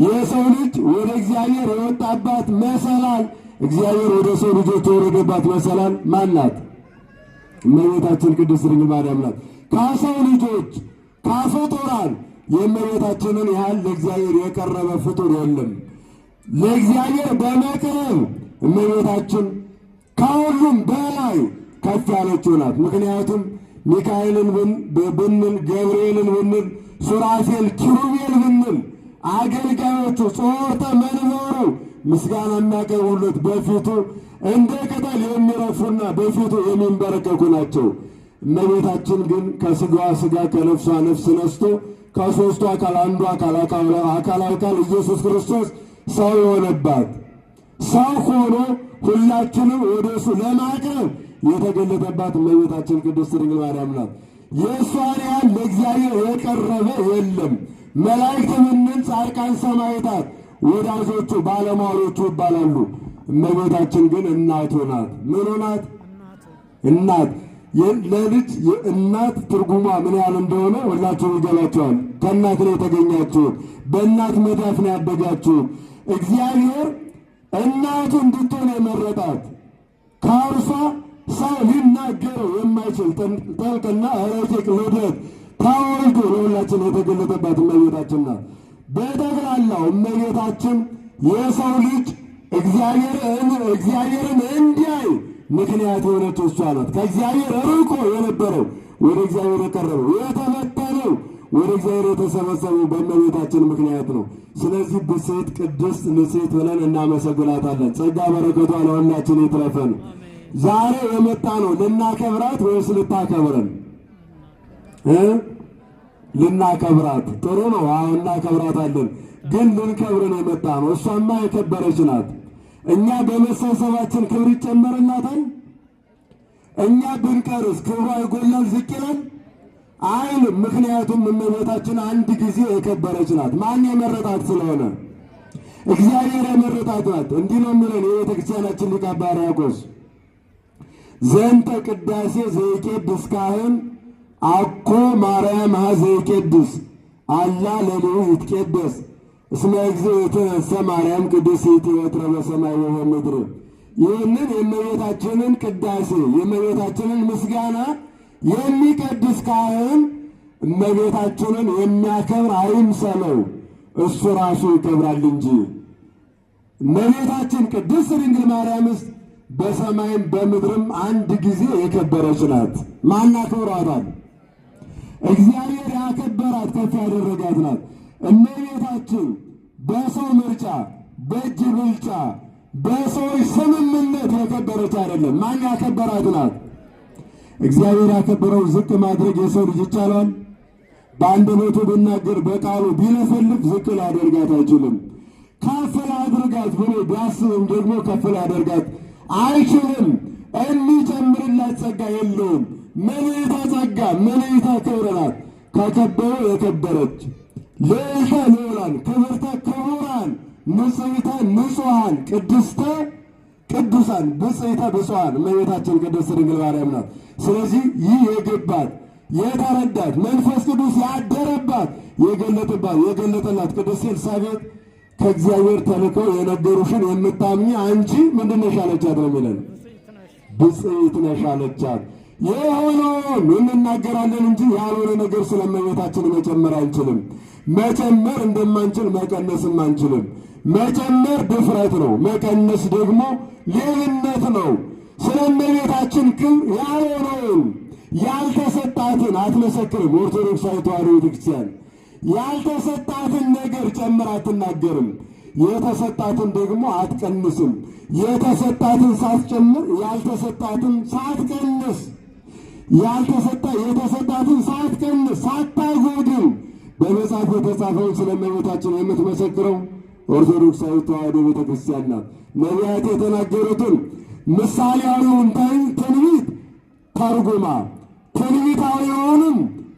[SPEAKER 1] የሰው ልጅ ወደ እግዚአብሔር የወጣባት መሰላል፣ እግዚአብሔር ወደ ሰው ልጆች የወረደባት መሰላል ማን ናት? እመቤታችን ቅድስት ድንግል ማርያም ናት። ከሰው ልጆች ከፍጡራን የእመቤታችንን ያህል ለእግዚአብሔር የቀረበ ፍጡር የለም። ለእግዚአብሔር በመቅረብ እመቤታችን ከሁሉም በላይ ከፍ ያለችው ናት። ምክንያቱም ሚካኤልን ብንል፣ ገብርኤልን ብንል፣ ሱራፌል ኪሩቤል ብንል አገልጋዮቹ ጾርተ መንበሩ ምስጋና የሚያቀርቡለት በፊቱ እንደ ቅጠል የሚረፉና በፊቱ የሚንበረከኩ ናቸው። እመቤታችን ግን ከስጋዋ ስጋ ከነፍሷ ነፍስ ነስቶ ከሦስቱ አካል አንዱ አካል አካላዊ ቃል ኢየሱስ ክርስቶስ ሰው የሆነባት ሰው ሆኖ ሁላችንም ወደ እሱ ለማቅረብ የተገለጠባት እመቤታችን ቅድስት ድንግል ማርያም ናት። የእሷን ያህል ለእግዚአብሔር የቀረበ የለም። መላእክት ብንል ጻድቃን፣ ሰማዕታት ወዳጆቹ ባለሟሎቹ ይባላሉ። እመቤታችን ግን እናቱ ናት። ምኑ ናት? እናት። ለልጅ እናት ትርጉሟ ምን ያህል እንደሆነ ሁላችሁም ይገባችኋል። ከእናት ነው የተገኛችሁት፣ በእናት መዳፍ ነው ያደጋችሁት። እግዚአብሔር እናቱ እንድትሆን የመረጣት ከእርሷ ሰው ሊናገረው የማይችል ጥልቅና ረቂቅ ልደት ተወልዶ ለሁላችን የተገለጠባት እመቤታችን ናት። በጠቅላላው እመቤታችን የሰው ልጅ እግዚአብሔርን እንዲያይ ምክንያት የሆነችው እሷ ናት። ከእግዚአብሔር ርቆ የነበረው ወደ እግዚአብሔር የቀረበው የተበተነው ወደ እግዚአብሔር የተሰበሰበው በእመቤታችን ምክንያት ነው። ስለዚህ ብፅዕት ቅድስት ንጽሕት ብለን እናመሰግናታለን። ጸጋ በረከቷ ለሁላችን ይትረፈን። ዛሬ የመጣ ነው ልናከብራት ወይስ ልታከብረን? ልናከብራት። ጥሩ ነው። አዎ እናከብራታለን። ግን ልንከብረን የመጣ ነው። እሷማ የከበረች ናት። እኛ በመሰብሰባችን ክብር ይጨመርላታል? እኛ ብንቀርስ ክብሯ ይጎላል፣ ዝቅ ይላል አይልም። ምክንያቱም እመቤታችን አንድ ጊዜ የከበረች ናት። ማን የመረጣት ስለሆነ እግዚአብሔር የመረጣት ናት። እንዲህ ነው የሚለን የቤተ ክርስቲያናችን ሊቀ አባ ሕርያቆስ ዘንተ ቅዳሴ ዘይቄድስ ካህን አኮ ማርያም ሀ ዘይቄድስ አላ ለልዑ ይትቄደስ እስመ እግዝእትነሰ ማርያም ቅድስት ይእቲ ወትረ በሰማይ ወበምድር። ይህንን የእመቤታችንን ቅዳሴ የእመቤታችንን ምስጋና የሚቀድስ ካህን እመቤታችንን የሚያከብር አይምሰለው፣ እሱ ራሱ ይከብራል እንጂ። እመቤታችን ቅድስት ድንግል ማርያምስ በሰማይም በምድርም አንድ ጊዜ የከበረች ናት። ማን አክብሯታል? እግዚአብሔር ያከበራት ከፍ ያደረጋት ናት። እመቤታችን በሰው ምርጫ፣ በእጅ ብልጫ፣ በሰዎች ስምምነት የከበረች አይደለም። ማን ያከበራት ናት? እግዚአብሔር ያከበረው ዝቅ ማድረግ የሰው ልጅ ይቻላል? በአንደበቱ ቢናገር በቃሉ ቢለፈልፍ ዝቅ ሊያደርጋት አይችልም። ከፍ ላድርጋት ብሎ ቢያስብም ደግሞ ከፍ ሊያደርጋት አይችልም። የሚጨምርላት ጸጋ የለውም። ምልዕተ ጸጋ ምልዕተ ክብር ናት። ከከበሩ የከበረች ልዕልተ ልዑላን ክብርተ ክቡራን ንጽሕተ ንጹሐን ቅድስተ ቅዱሳን ብጽዕተ ብፁዓን እመቤታችን ቅድስት ድንግል ማርያም ናት። ስለዚህ ይህ የገባት የተረዳት መንፈስ ቅዱስ ያደረባት የገለጠባት የገለጠላት ቅድስት ኤልሳቤጥ ከእግዚአብሔር ተልከው የነገሩሽን የምታምኚ አንቺ ምንድን ነሽ አለቻት ነው የሚለን። ብፅዕት ነሽ አለቻት። የሆነውን እንናገራለን እንጂ ያልሆነ ነገር ስለ እመቤታችን መጨመር አንችልም። መጨመር እንደማንችል መቀነስም አንችልም። መጨመር ድፍረት ነው፣ መቀነስ ደግሞ ሌብነት ነው። ስለ እመቤታችን ክብር ያልሆነውን ያልተሰጣትን አትመሰክርም። ኦርቶዶክሳዊ ተዋሕዶ ቤተክርስቲያን ያልተሰጣትን ነገር ጨምራ አትናገርም። የተሰጣትን ደግሞ አትቀንስም። የተሰጣትን ሳትጨምር ያልተሰጣትን ሳትቀንስ ያልተሰጣ የተሰጣትን ሳትቀንስ ሳታጎድል በመጽሐፍ የተጻፈውን ስለ እመቤታችን የምትመሰክረው ኦርቶዶክሳዊ ተዋሕዶ ቤተክርስቲያን ናት። ነቢያት የተናገሩትን ምሳሌያዊውን ትንቢት ተርጉማ ትንቢታዊውንም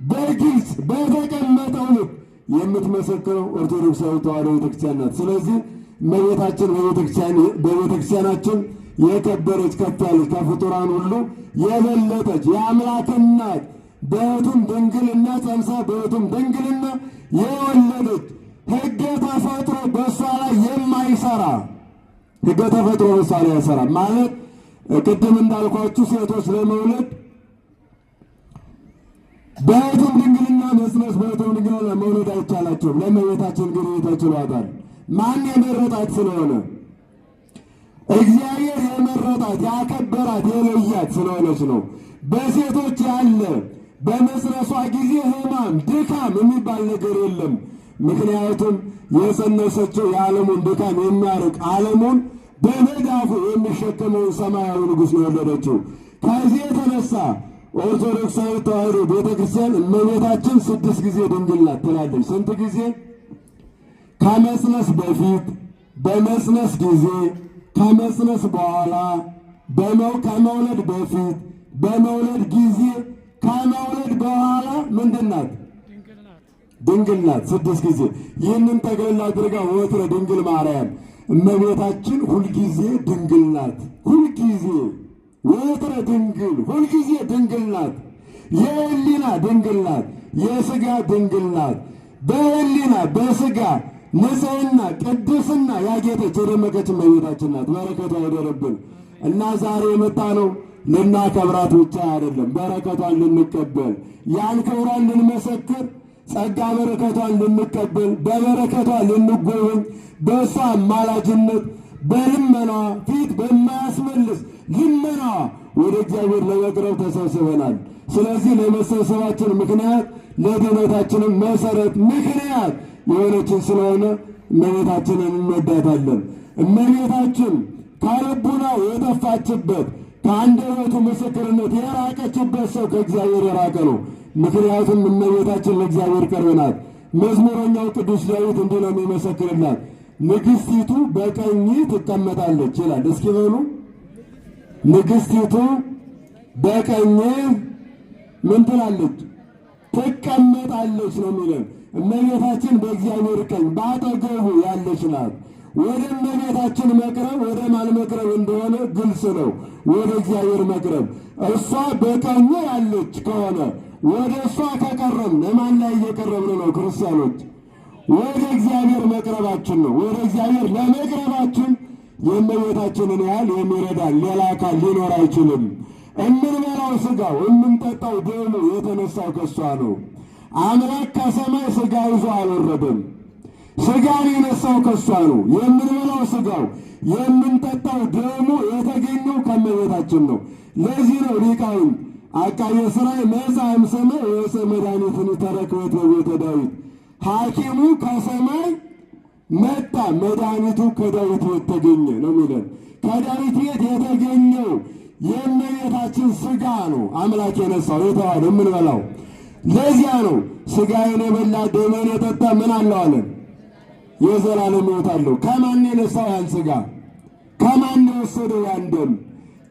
[SPEAKER 1] በግልጽ በተቀመጠው ልክ የምትመሰክረው ኦርቶዶክሳዊ ተዋሕዶ ቤተክርስቲያን ናት። ስለዚህ እመቤታችን በቤተክርስቲያናችን የከበረች ከፍ ያለች ከፍጡራን ሁሉ የበለጠች የአምላክ እናት በሕቱም ድንግልና ጸንሳ በሕቱም ድንግልና የወለደች ሕገ ተፈጥሮ በእሷ ላይ የማይሰራ ሕገ ተፈጥሮ በእሷ ላይ አይሰራ ማለት ቅድም እንዳልኳችሁ ሴቶች ለመውለድ በሕቱም ድንግልና መጽነስ በሕቱም ድንግልና መውለድ አይቻላቸውም። ለእመቤታችን ግን ተችሏታል። ማን የመረጣት ስለሆነ እግዚአብሔር የመረጣት ያከበራት የለያት ስለሆነች ነው። በሴቶች ያለ በመጽነሷ ጊዜ ሕማም፣ ድካም የሚባል ነገር የለም። ምክንያቱም የጸነሰችው የዓለሙን ድካም የሚያርቅ ዓለሙን በመዳፉ የሚሸከመውን ሰማያዊ ንጉሥ ነው የወለደችው። ከዚህ የተነሳ ኦርቶዶክሳዊ ተዋሕዶ ቤተ ክርስቲያን እመቤታችን 6 ጊዜ ድንግል ናት ትላለች። ስንት ጊዜ? ከመጽነስ በፊት፣ በመጽነስ ጊዜ፣ ከመጽነስ በኋላ፣ ከመውለድ በፊት፣ በመውለድ ጊዜ፣ ከመውለድ በኋላ ምንድን ናት? ድንግል ናት። 6 ጊዜ። ይህንን ጠቅልላ አድርጋ ወትረ ድንግል ማርያም እመቤታችን ሁልጊዜ ድንግል ናት። ሁልጊዜ ወትረ ድንግል፣ ሁልጊዜ ድንግል ናት። የሕሊና ድንግል ናት። የሥጋ ድንግል ናት። በሕሊና በሥጋ ንጽሕና ቅድስና ያጌጠች የደመቀች እመቤታችን ናት። በረከቷ ይደርብን እና ዛሬ የመጣ ነው ልናከብራት ብቻ አይደለም፣ በረከቷን ልንቀበል፣ ያን ክብሯን ልንመሰክር፣ ጸጋ በረከቷን ልንቀበል፣ በበረከቷ ልንጎበኝ፣ በእሷ አማላጅነት በልመናዋ ፊት በማያስመልስ ልመናዋ ወደ እግዚአብሔር ለመቅረብ ተሰብስበናል። ስለዚህ ለመሰብሰባችን ምክንያት ለድኅነታችንም መሰረት ምክንያት የሆነችን ስለሆነ እመቤታችንን እንወዳታለን። እመቤታችን ከልቡናው የጠፋችበት ከአንደበቱ ምስክርነት የራቀችበት ሰው ከእግዚአብሔር የራቀ ነው። ምክንያቱም እመቤታችን ለእግዚአብሔር ቅርብ ናት። መዝሙረኛው ቅዱስ ዳዊት እንዲህ ነው የሚመሰክርላት፣ ንግሥቲቱ በቀኝ ትቀመጣለች ይላል። እስኪ በሉ ንግሥቲቱ በቀኝ ምን ትላለች? ትቀመጣለች ነው የሚለን። እመቤታችን በእግዚአብሔር ቀኝ በአጠገቡ ያለች ናት። ወደ እመቤታችን መቅረብ ወደ ማን መቅረብ እንደሆነ ግልጽ ነው። ወደ እግዚአብሔር መቅረብ። እሷ በቀኙ ያለች ከሆነ ወደ እሷ ከቀረብን ለማን ላይ እየቀረብን ነው? ክርስቲያኖች ወደ እግዚአብሔር መቅረባችን ነው። ወደ እግዚአብሔር ለመቅረባችን የእመቤታችንን ያህል የሚረዳን ሌላ አካል ሊኖር አይችልም። እምንበላው ሥጋው እምንጠጣው ደሙ የተነሳው ከእሷ ነው። አምላክ ከሰማይ ሥጋ ይዞ አልወረደም። ሥጋን የነሳው ከእሷ ነው። የምንበላው ሥጋው የምንጠጣው ደሙ የተገኘው ከእመቤታችን ነው። ለዚህ ነው ሊቃውንት አቃቤ ሥራይ መጽአ እምሰማይ ወዕፀ መድኃኒትን ተረክበት በቤተ ዳዊት፣ ሐኪሙ ከሰማይ መጣ መድኃኒቱ ከዳዊት ቤት ተገኘ ነው የሚለን። ከዳዊት ቤት የተገኘው የእመቤታችን ሥጋ ነው አምላክ የነሳው የተዋህደው የምንበላው። ለዚያ ነው ሥጋዬን የበላ ደሜን የጠጣ ምን አለው አለን? የዘላለም ሕይወት አለው። ከማን የነሳው ያን ሥጋ? ከማን የወሰደው ያን ደም?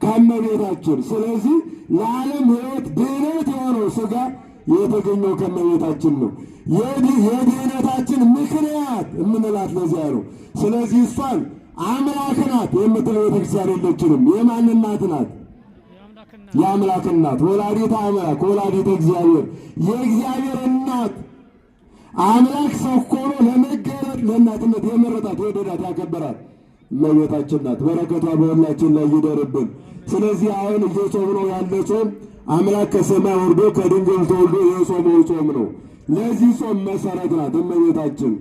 [SPEAKER 1] ከእመቤታችን። ስለዚህ ለዓለም ሕይወት ድኅነት የሆነው ሥጋ የተገኘው ከእመቤታችን ነው። የድኅነታችን ምክንያት የምንላት ለዚያ ነው። ስለዚህ እሷን አምላክ ናት የምትል ቤተክርስቲያን የለችንም። የማን እናት ናት? የአምላክ እናት፣ ወላዲተ አምላክ፣ ወላዲተ እግዚአብሔር፣ የእግዚአብሔር እናት። አምላክ ሰው ሆኖ ለመገለጥ ለእናትነት የመረጣት የወደዳት ያከበራት እመቤታችን ናት። በረከቷ በሁላችን ላይ ይደርብን። ስለዚህ አሁን እየጾምነው ያለ ጾም አምላክ ከሰማይ ወርዶ ከድንግል ተወልዶ የጾመው ጾም ነው። ለዚህ ጾም መሰረት ናት እመቤታችን።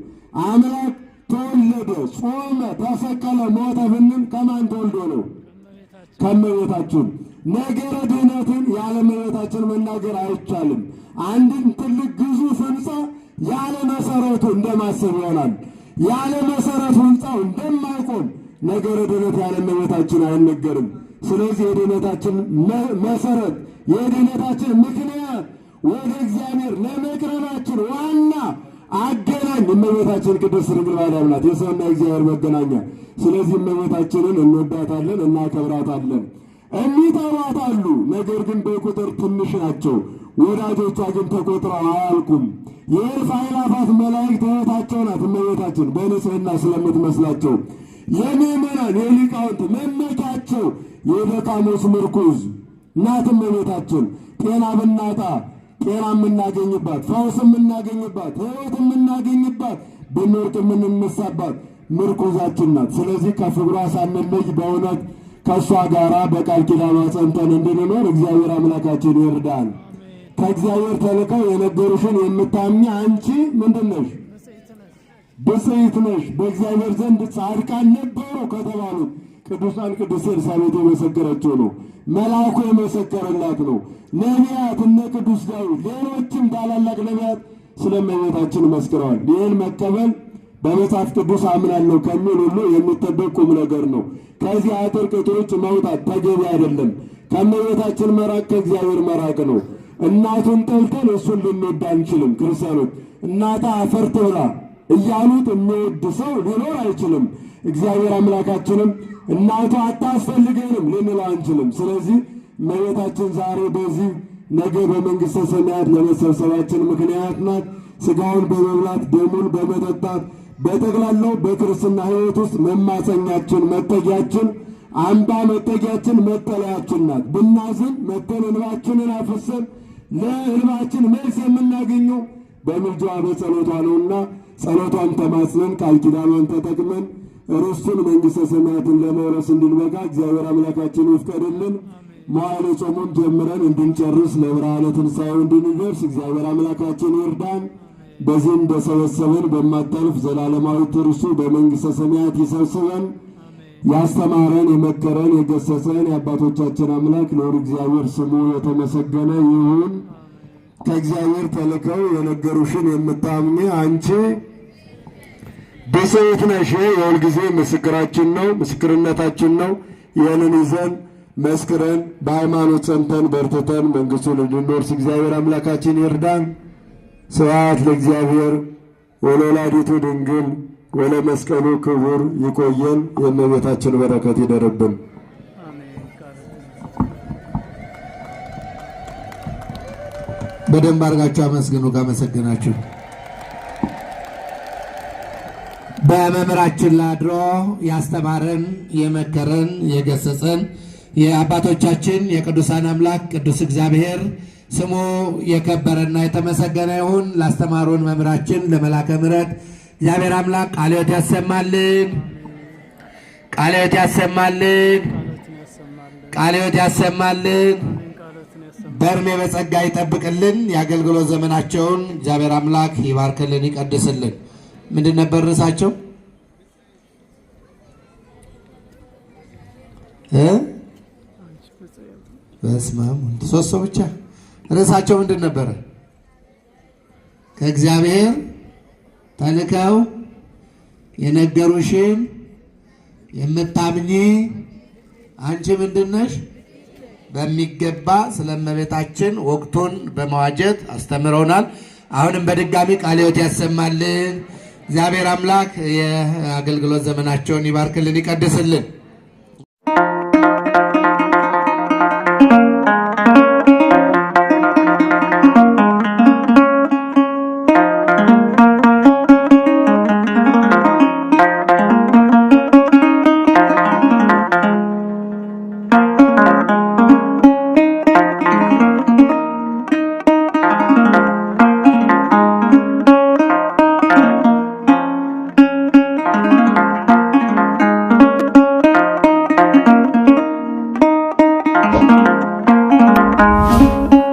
[SPEAKER 1] አምላክ ተወለደ፣ ጾመ፣ ተሰቀለ፣ ሞተ ብንል ከማን ተወልዶ ነው? ከእመቤታችን። ነገረ ድኅነትን ያለ እመቤታችን መናገር አይቻልም። አንድን ትልቅ ግዙፍ ሕንፃ ያለ መሰረቱ እንደማሰብ ይሆናል። ያለ መሰረቱ ሕንፃው እንደማይቆም ነገረ ድኅነት ያለ እመቤታችን አይነገርም። ስለዚህ የድኅነታችን መሰረት የድኅነታችን ምክንያት ወደ እግዚአብሔር ለመቅረባችን ዋና አገናኝ እመቤታችን ቅድስት ድንግል ማርያም ናት፣ የሰውና የእግዚአብሔር መገናኛ። ስለዚህ እመቤታችንን እንወዳታለን፣ እናከብራታለን። እሚጠሯት አሉ፣ ነገር ግን በቁጥር ትንሽ ናቸው። ወዳጆቿ ግን ተቆጥረው አያልቁም። የእልፍ አእላፋት መላእክት እህታቸው ናት እመቤታችን በንጽሕና ስለምትመስላቸው። የምዕመናን የሊቃውንት መመኪያቸው የደካሞች ምርኩዝ ናት እመቤታችን። ጤና ብናጣ ጤና የምናገኝባት፣ ፈውስ የምናገኝባት፣ ሕይወት የምናገኝባት፣ ብንወድቅ የምንነሳባት ምርኩዛችን ናት። ስለዚህ ከፍቅሯ ሳንለይ በእውነት ከእሷ ጋራ በቃል ኪዳኗ ጸንተን እንድንኖር እግዚአብሔር አምላካችን ይርዳን። ከእግዚአብሔር ተልከው የነገሩሽን የምታምኚ አንቺ ምንድን ነሽ? ብፅዕት ነሽ። በእግዚአብሔር ዘንድ ጻድቃን ነበሩ ከተባሉት ቅዱሳን ቅድስት ኤልሳቤጥ የመሰከረችው ነው። መልአኩ የመሰከረላት ነው። ነቢያት እነ ቅዱስ ዳዊት፣ ሌሎችም ታላላቅ ነቢያት ስለ እመቤታችን መስክረዋል። ይህን መቀበል በመጽሐፍ ቅዱስ አምናለሁ ከሚል ሁሉ የሚጠበቅ ቁም ነገር ነው። ከዚህ አጥር ቅጥሮች መውጣት ተገቢ አይደለም። ከእመቤታችን መራቅ ከእግዚአብሔር መራቅ ነው። እናቱን ጠልተን እሱን ልንወድ አንችልም። ክርስቲያኖች እናታ አፈር ትብላ እያሉት የሚወድ ሰው ሊኖር አይችልም። እግዚአብሔር አምላካችንም እናቱ አታስፈልገንም ልንለው አንችልም። ስለዚህ እመቤታችን ዛሬ በዚህ ነገ በመንግሥተ ሰማያት ለመሰብሰባችን ምክንያት ናት። ሥጋውን በመብላት ደሙን በመጠጣት በጠቅላላው በክርስትና ሕይወት ውስጥ መማፀኛችን፣ መጠጊያችን፣ አምባ መጠጊያችን፣ መጠለያችን ናት። ብናዝን መተን እንባችንን አፍሰን ለእንባችን መልስ የምናገኘው በምልጃዋ በጸሎቷ ነውና ጸሎቷን ተማጽነን ቃል ኪዳኗን ተጠቅመን ርስቱን መንግሥተ ሰማያትን ለመውረስ እንድንበቃ እግዚአብሔር አምላካችን ይፍቀድልን። መዋዕለ ጾሙን ጀምረን እንድንጨርስ ለብርሃነ ትንሣኤው እንድንደርስ እግዚአብሔር አምላካችን ይርዳን። በዚህም እንደሰበሰበን በማታልፍ ዘላለማዊ ርስቱ በመንግሥተ ሰማያት ይሰብስበን። ያስተማረን የመከረን የገሰጸን የአባቶቻችን አምላክ ልዑል እግዚአብሔር ስሙ የተመሰገነ ይሁን። ከእግዚአብሔር ተልከው የነገሩሽን የምታምኚ አንቺ ብፅዕት ነሽ። የሁል ጊዜ ምስክራችን ነው፣ ምስክርነታችን ነው። ይህንን ይዘን መስክረን በሃይማኖት ጸንተን በርትተን መንግሥቱን እንድንወርስ እግዚአብሔር አምላካችን ይርዳን። ስብሐት ለእግዚአብሔር ወለወላዲቱ ድንግል ወለመስቀሉ ክቡር። ይቆየን። የእመቤታችን በረከት ይደርብን።
[SPEAKER 2] በደንብ አድርጋችሁ አመስግኑ። ካመሰግናችሁ በመምህራችን ላድሮ ያስተማረን የመከረን የገሰጸን የአባቶቻችን የቅዱሳን አምላክ ቅዱስ እግዚአብሔር ስሙ የከበረና የተመሰገነ ይሁን። ላስተማሩን መምህራችን ለመላከ ምሕረት እግዚአብሔር አምላክ ቃለ ሕይወት ያሰማልን፣ ቃለ ሕይወት ያሰማልን፣ ቃለ ሕይወት ያሰማልን። በእድሜ በጸጋ ይጠብቅልን። የአገልግሎት ዘመናቸውን እግዚአብሔር አምላክ ይባርክልን፣ ይቀድስልን። ምንድን ነበር ርዕሳቸው? በስመ አብ ሶስት ሰው ብቻ። ርዕሳቸው ምንድን ነበረ? ከእግዚአብሔር ተልከው የነገሩሽን የምታምኚ አንቺ ምንድን ነሽ? በሚገባ ስለ እመቤታችን ወቅቱን በመዋጀት አስተምረውናል። አሁንም በድጋሚ ቃለ ሕይወት ያሰማልን። እግዚአብሔር አምላክ የአገልግሎት ዘመናቸውን ይባርክልን፣ ይቀድስልን።
[SPEAKER 3] Thank you.